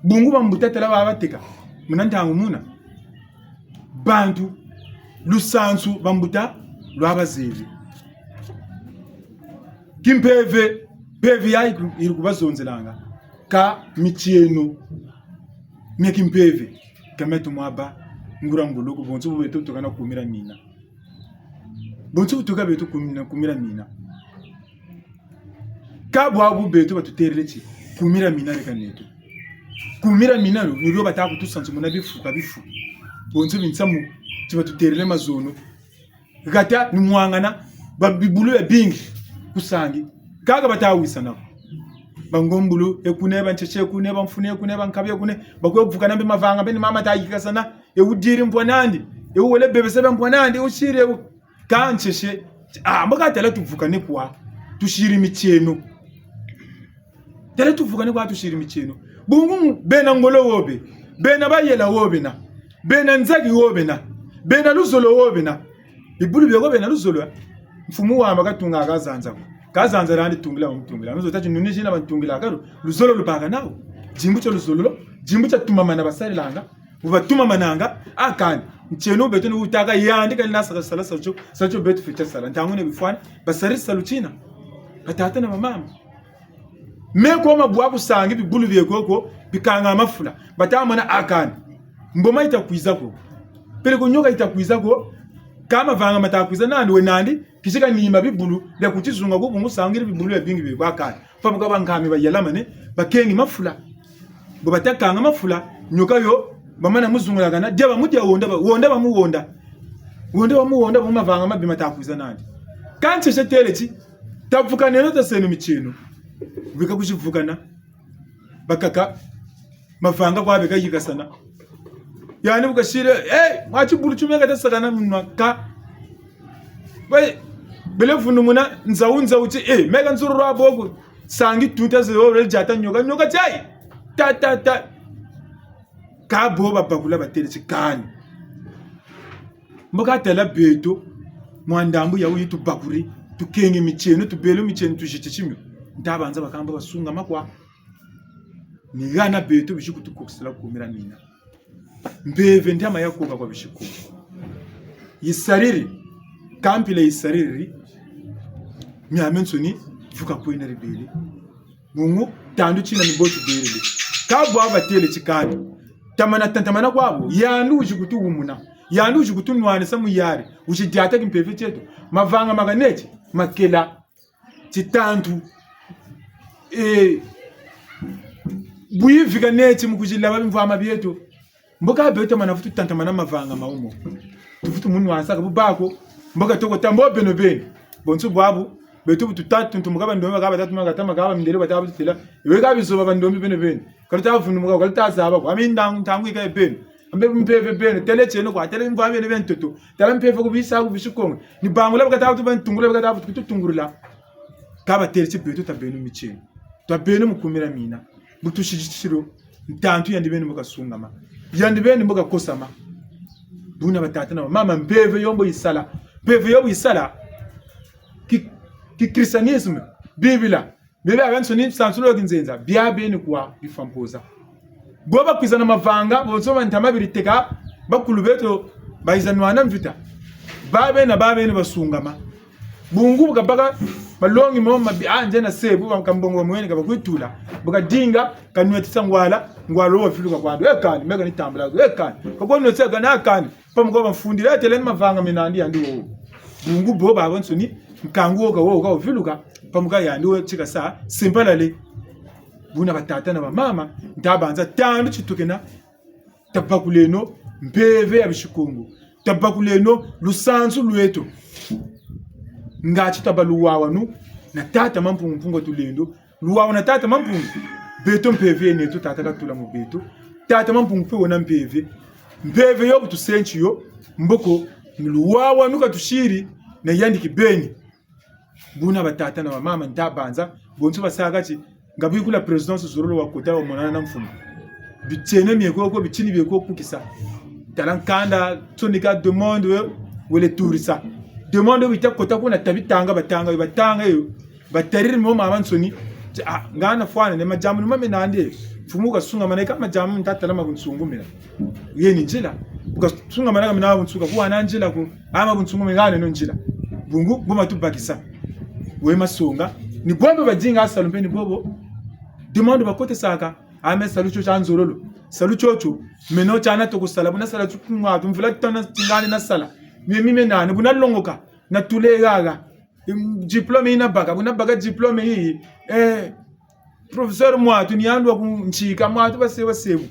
Bungu bambuta tala babateka muna ntangu muna. Bantu, lusansu bambuta lwa bazebi. Kimpeve, mpeve yayi ku-, yiri kubazonzelanga. Ka mitieno mia kimpeve, ka mia tumwa bâ nguria ngolo ko, bonso bu beto tuka na kumira mina. Bonso bu tuka beto kumina, kumira mina. Ka bwabu beto batuterele ti, kumira mina leka neto. Kumira mina lo, ni lo bata kutusansu muna bifu ka bifu. Bonso binsamu ti batuterele mazono. Hata ni mwangana, ba bibulu bia bingi ku Sangi. Kaka bata wisana ko. Bangombulu, e kune, bantsetse e kune, bamfunu e kune, bankabi e kune, bakwe vukana mpe mavanga, mpe ni mama ta yikasana, e wudiri mpwa nandi, e wuwele bebese bia mpwa nandi, e wusiri e wu-, ka ntsetse, ah, mbo ka tala tuvukane kwa, tusiri mitieno. Tala tuvukane kwa tusiri mitieno. Bungu bena ngolo wo be, bena bayela wo bena, bena nzaki wo bena, bena luzolo wo bena. Bibulu bieko bena luzolo, eh. Mfumu wamba katunga kazanza ko. Kazanza landi tungila bamutungila. Nzo tâ ti nuni zina bantungila kalo. Luzolo lubaka nawu. Dimbu tia luzolo lo, dimbu tia tumamana basarilanga. Bu batumamananga, a kani. Ntieno beto ni wutâka yandi kani na sala, sala, sala tio, sala tio beto fweti sala. Ntangu ni bifwani, basari salu tina. Batata na bamama. Me ko mabwa ku Sangi bibulu bieko ko, bikanga mafula. Bata mona a kani. Mboma yita kwiza ko. Peleko nioka yita kwiza ko. Ka mavanga mata kwiza nandi we nandi, kisika nima bibulu, bia kutizunga ko bungu sangiri bibulu bia bingi bieko a kani. Pamuka bankami bayalamane, bakengi mafula. Bo bata kanga mafula, nioka yo, bamana muzungulakana, dia bamudia wonda, ba-, wonda bamuwonda. Wonda bamuwonda, bo mavanga mabi mata kwiza nandi. Ka ntsetse têle ti, tavukaneno taseno mitieno. Bika kuzivukana. Bakaka, mavanga kwa beka yikasana. Yandi bu kasiri, eh, mwa tibulu tio meka tasakana munwa ka. Be, bele vunumuna, nzawu, nzawu ti, eh, meka nzururu a boko. Sangi tuta ze, o, rele diata nioka, nioka ti, ai! Ta, ta, ta. Ka bo babakula batêle ti kani. Mbo ka tala beto, mwa ndambu yawu yi tubakuri, tukengi mitieno, tubelo mitieno, tuzitisi mio. Nta banza bakamba basungama kwa. Ni hana beto bisi kutukokisila kumira mina. Mpeve ntama ya koka kwa bisi ko. Yisariri, ka mpila yisariri, miamiansoni, vuka kwena ribele. Bungu, tandu tina ni bo tubelele. Ka bwa batêle ti kani. Tamana, tantamana kwa bo. Yandi wizi kutuhumuna. Yandi wizi kutunwanisa mu yari. Wizi diata kimpeve tieto. Mavanga ma kaneti, makela. Titantu. Eh, bwivi kaneti mu kuzilaba bimvwama bieto. Mbo ka beto tamana vutu tantamana mavanga maumo. Tuvutu munwanisa ka bu bako. Mbo ka toko ta mbo beno beni. Bonso bwabu. Beto bu tuta tuntumuka bandombe bakaka batatu makatama kaba mindele bata bu tutêla. Ewe ka bizoba bandombe beno beni. Ka luta vunumuka, ka luta zaba ko. Ami ntangu, ntangu yika ye beni. Ambe mpeve beni. Têle tieno kwa. Têle mvwa beni beni toto. Tala mpeve ku bisa ku bisi Kongo. Ni bangula bakata bu tu bantungula bakata bu tu kututungulula. Ka batêle ti beto tabeno mitieno. Twabeno mu kumira mina. Bu tusisitilo, ntantu yandi beni mbo kasungama. Yandi beni mbo kakosama. Buna batata na bamama, mpeve yo mbo yisala. Mpeve yo bu yisala. Ki, ki christianisme, Bibila, bebe abiansoni sansulo kinzenza, bia beni kwa bifwa mpoza. Bo bakwiza na mavanga, bonso bantama beri teka, bakulu beto, bayiza nwana mvita. Ba beni, ba beni basungama. Bungu bu kabaka, balongi mo mabi, ah, nze na se, bu ba kambongo ba mwene, ka bakwitula. Bu kadinga, kanwetisa ngwala, ngwala wo waviluka kwandi. Eh, kani, meka ni tambula, eh, kani. Kako nwetisa kani, ah, kani. Pamuka bamfundila, eh, têle ni mavanga mena nandi yandi wo. Bungu bo babansoni, nkangu wo ka wo, ka waviluka. Pamuka yandi wo, ti kasa, simpalale. Buna batata na bamama, nta banza, tandu ti tukena, tabakuleno mpeve ya bisi Kongo. Tabakuleno lusansu lweto. Ngati taba luwawanu na tata Mampungu Mpungu a Tulendo. Luwawanu na tata Mampungu. Beto mpeve yeneto tata katula mu beto. Tata Mampungu mpe wena mpeve. Mpeve yo bu tusenti yo, mboko ni luwawanu katusiri na yandi kibeni. Buna batata na bamama nta banza, bonso basaka ti, nga bikula présidence Zololo wakota wamonana na mfumu. Bitiene mie koko, bitini bie koko kukisa. Tala nkanda, tsonika demande, wele turisa. Demande bita kota kuna tabi tanga, batanga, batanga yo. Batariri mo mabansoni. Ti, ah, ngana fwana ne madiambu ni mame nandi. Mfumu kasungamana ka madiambu nta tala ma bunsungu mina. Ye ni nzila. Bu kasungamana ka mina bunsungu, kuwa na nzila ko. Ama bunsungu mengane no nzila. Bungu, bu matubakisa. We masonga. Ni bwambe badinga salu mpe ni bobo. Demande bakotesaka. Ame salu tio tia nzololo. Salu tio tio. Meno tiana toko sala. Bu nasala tio ku mwatu. Mvula tana tingane nasala. Mie mi mena. Ni bu nalongoka. Natule haha. Em, diplôme yi nabaka. Bu nabaka diplôme yi. Eh, professeur mwatu ni yandi wa kuntsika mwatu base, base bu.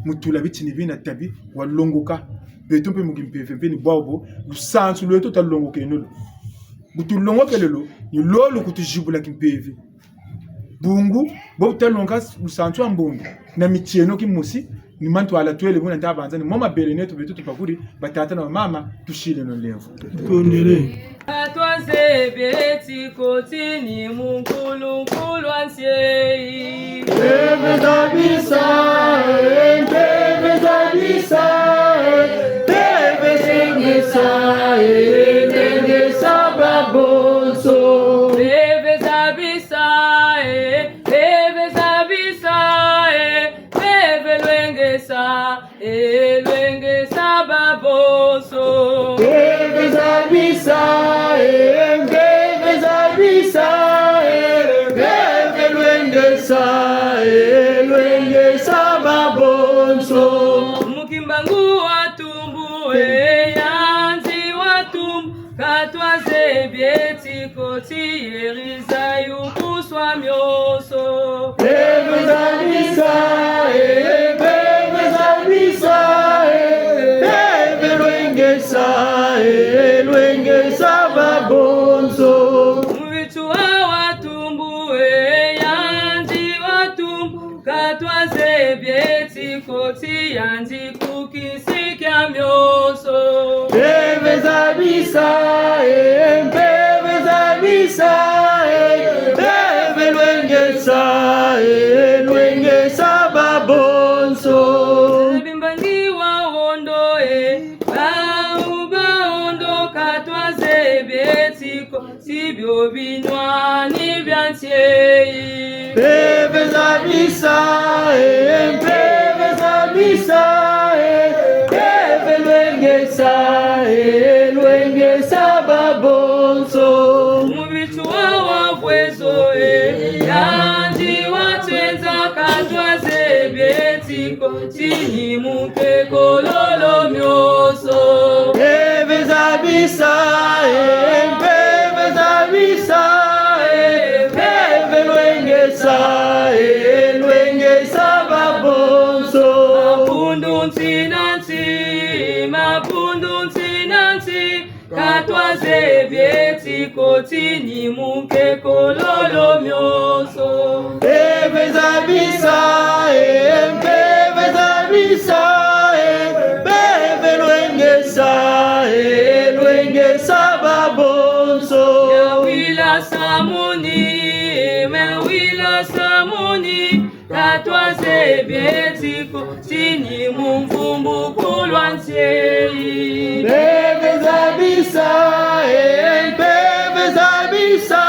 Mu tula bitini bina tabi, walongoka. Beto mpe mu kimpeve mpe ni bwabu, lusansu lweto talongokeno lo. Bu tulongokele lo, ni lo lu kutuzibula kimpeve. Bungu, bo bu talongoka lusansu lwa mbongi, na mitieno kimosi, ni mantwala twele buna nta banza, ni mo mabele neto beto tubakuri, batata na bamama, tusileno lemvo. Tondele. Ka twazebi ti koti ni munkulu nkulu wa nsi eyi. Mpeve zabisa, eh, mpeve zabisa, eh, mpeve zabisa, eh, lwengesa babonso. Mpeve zabisa, eh, mpeve zabisa, eh, mpeve lwengesa. E lwengesa babonso. Mpeve zabisa, e mpeve zabisa, e mpeve lwengesa, e lwengesa babonso. Mu Kimbangu wa tumbu, e yandi wa tumbu, ka twazebi ti koti yeriza yukuswa mioso. Mpeve zabisa, e mpeve zabisa, e mpeve lwengesa, e lwengesa babonso. Mu Bitsua wa tumbu, e yandi wa tumbu, ka twazebi ti koti yandi ku kisi kia mioso. Mpeve zabisa, e mpeve zabisa, e mpeve lwengesa, e lwengesa babonso. Ti bio binwani bia nsi eyi. Mpeve zabisa, eh, mpeve zabisa, eh, mpeve lwengesa, eh, lwengesa babonso. Mu bitwa wa vwezo, eh, yandi watwenza ka twazebi eti ko. Tini mu nkekololo mionso. Mpeve zabisa, eh, mpeve zabisa, eh, mpeve lwengesa, eh, lwengesa babonso. Mabundu nsi na nsi, mabundu nsi na nsi, ka twazebi eti ko tini mu nkekololo mionso. Mpeve zabisa, eh, mpeve zabisa, eh, mpeve lwengesa, eh, lwengesa babonso. Mia wila samuni, mia wila samuni, ka twazebi eti ko tini mu mvumbukulwa nsi eyi. Mpeve zabisa, eh, mpeve zabisa,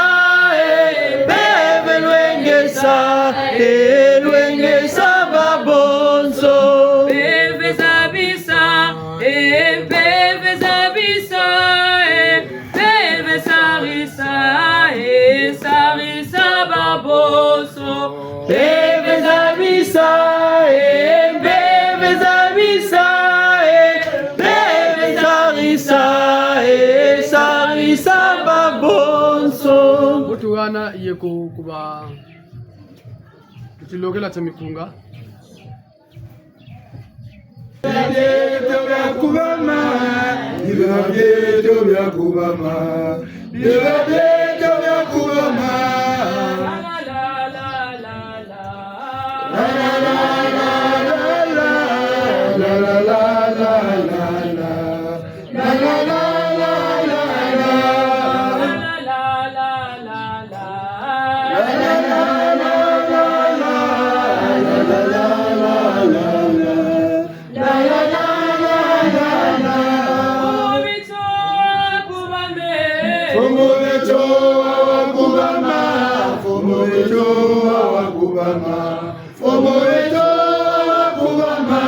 eh, mpeve lwengesa, eh, lwengesa babonso. Mpeve zabisa, eh, mpeve zabisa, eh, mpeve sarisa, eh, sarisa babonso. Mpeve zabisa, eh, mpeve zabisa, eh, mpeve sarisa, eh, sarisa babonso. Butu hana yeko kuba kutilokela tia mikunga. Biba bieto bia kubama, biba bieto bia kubama, biba bieto bia kubama. Mfumu weto wa kubama, mfumu weto wa kubama. Mfumu weto wa kubama.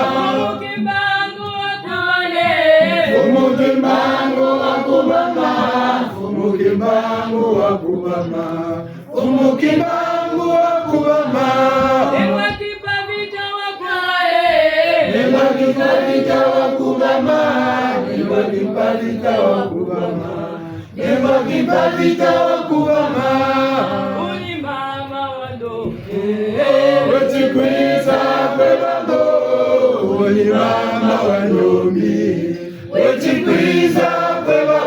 Mfumu Kimbangu wa kubama. Mfumu Kimbangu wa kubama. Mfumu Kimbangu wa kubama. Mfumu Kimbangu wa kubama. Nengwa Kimpa Vita wa kubama. Nengwa Kimpa Vita wa kubama. Nengwa Kimpa Vita wa kubama. Nengwa Kimpa Vita wa kubama. Uni mama wa ndombi. Weti kwiza kwe bambo. Uni mama wa ndombi. Weti kwiza kwe bambo.